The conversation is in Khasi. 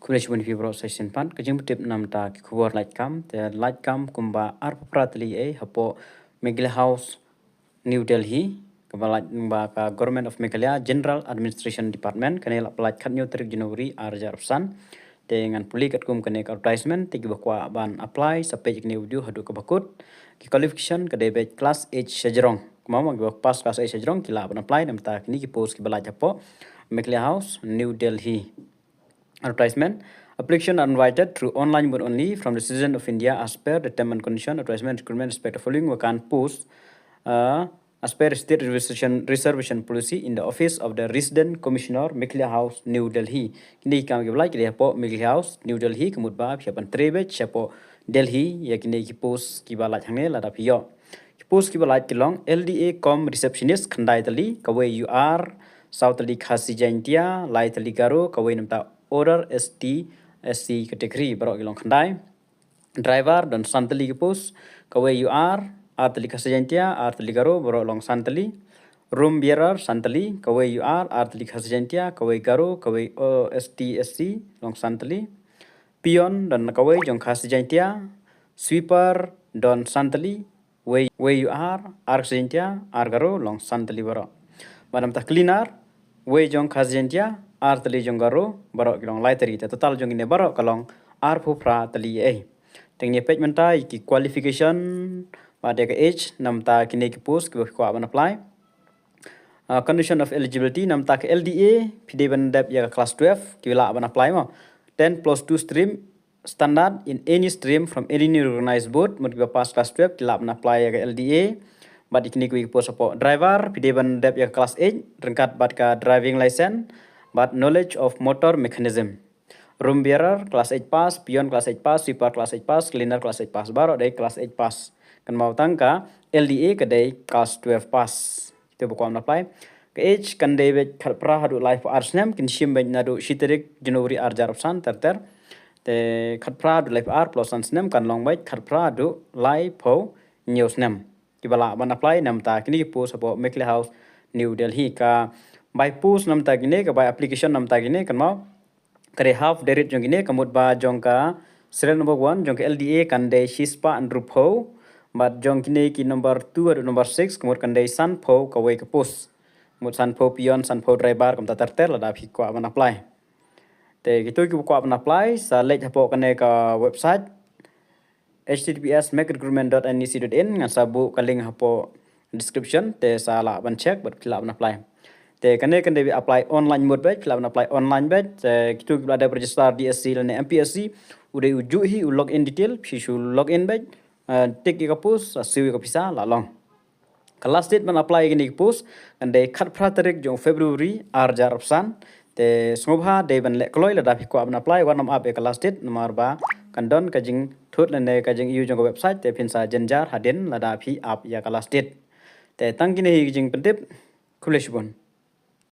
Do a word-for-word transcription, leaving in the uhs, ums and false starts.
Khublei shibun ïa phi baroh sa shisien pat. Ka jingpyntip namar ki khubor lait kam, te lait kam kumba arphew phra tylli ei hapoh Meghalaya House, New Delhi, kaba lait ba ka Government of Meghalaya General Administration Department, kane la pynlait khathynñiew tarik January arhajar arphew san. Te ngan pule katkum kane ka advertisement, te kiba kwah ban apply sa peit ïa kane ka video haduh kaba kut. Ki qualification ka dei beit class eight shajrong. Kumba ma kiba pass class eight shajrong ki lah ban apply namar kine ki post kiba lait hapoh Meghalaya House, New Delhi. Advertisement. Application are invited through online mode only from the citizen of India as per the term and condition. Advertisement requirement respect the following vacant post, uh, as per state reservation, reservation policy in the office of the Resident Commissioner, Meghalaya House, New Delhi. Kine ki kam kiba lait ki dei hapoh Meghalaya House, New Delhi, ka mut ba phi hap ban trei beit shapoh Delhi ïa kine ki post kiba lait hangne lada phi ïoh. Ki post kiba lait ki long L D A cum receptionist khyndai tylli, kawei U R, saw tylli Khasi Jaintia, lai tylli Garo, kawei namar order S T, S C category, baroh ki long khyndai. Driver don san tylli ki post, kawei U R, ar tylli Khasi Jaintia, ar tylli Garo, baroh long san tylli. Room bearer san tylli, kawei U R, ar tylli Khasi Jaintia, kawei Garo, kawei, uh, S T, S C, long san tylli. Peon don kawei jong Khasi Jaintia, sweeper don san tylli, wei, wei U R, ar Khasi Jaintia, ar Garo, long san tylli baroh. Bad namar cleaner, wei jong Khasi Jaintia, ar tylli jong Garo, baroh ki long lai tylli, te total jong kine baroh ka long arphew phra tylli ei. Te ngin ïa peit mynta ïa ki qualification, bad ïa ka age, namar kine ki post kiba kwah ban apply. Uh, condition of eligibility, namar ka L D A, phi dei ban dep ïa ka class twelve, ki lah ban apply mo. Ten plus two stream, standard in any stream from any recognized board, mut kiba pass class twelve, ki lah ban apply ïa ka L D A, bad ïa kine ki post hapoh. Driver, phi dei ban dep ïa ka class eight, ryngkat bad ka driving license, bad knowledge of motor mechanism. Room bearer, class eight pass, peon, class eight pass, sweeper, class eight pass, cleaner, class eight pass, baroh dei class eight pass. Kynmaw tang ka L D A ka dei class twelve pass. Kito ba kwah ban apply. Ka age kan dei beit khatphra haduh laiphew ar snem, kin shim beit naduh shi tarik January arhajar arphew san ter ter. Te khatphra haduh laiphew ar plus san snem kan long beit khatphra haduh laiphew hynñiew snem. Kiba lah ban apply namar kine ki post hapoh Meghalaya House, New Delhi. Ka bai post namar kine, ka bai application namar kine, kynmaw. Ka dei half dei rate jong kine, ka mut ba jong ka serial number one jong ka L D A kan dei shispah hynriewphew, bad jong kine ki number two haduh number six ka mut kan dei sanphew kawei ka post. Mut sanphew peon, sanphew driver, kumta ter ter lada phi kwah ban apply. Te kito kiba kwah ban apply sa leit hapoh kane ka website, H T T P S megrecruitment dot N E C dot in, ngan sa buh ka link hapoh description, te sa lah ban check bad phi lah ban apply. Te kane kan dei apply online mode beit, phi lah ban apply online beit. Te kito kiba la dep register D S C lane M P S C, u dei u juh hi u login detail, phi shu login beit, eh, tick ïa ka post, sa siew ïa ka pisa, la long. Ka last date ban apply ïa kine ki post kan dei khatphra tarik jong February arhajar arphew san. Te sngewbha dei ban leh kloi lada phi kwah ban apply, wat nym ap ïa ka last date namar ba kan don ka jingthut lane ka jingïohi jong ka website, te phin sa jynjar hadien lada phi ap ïa ka last date. Te tang kine hi ki jingpyntip. Khublei shibun.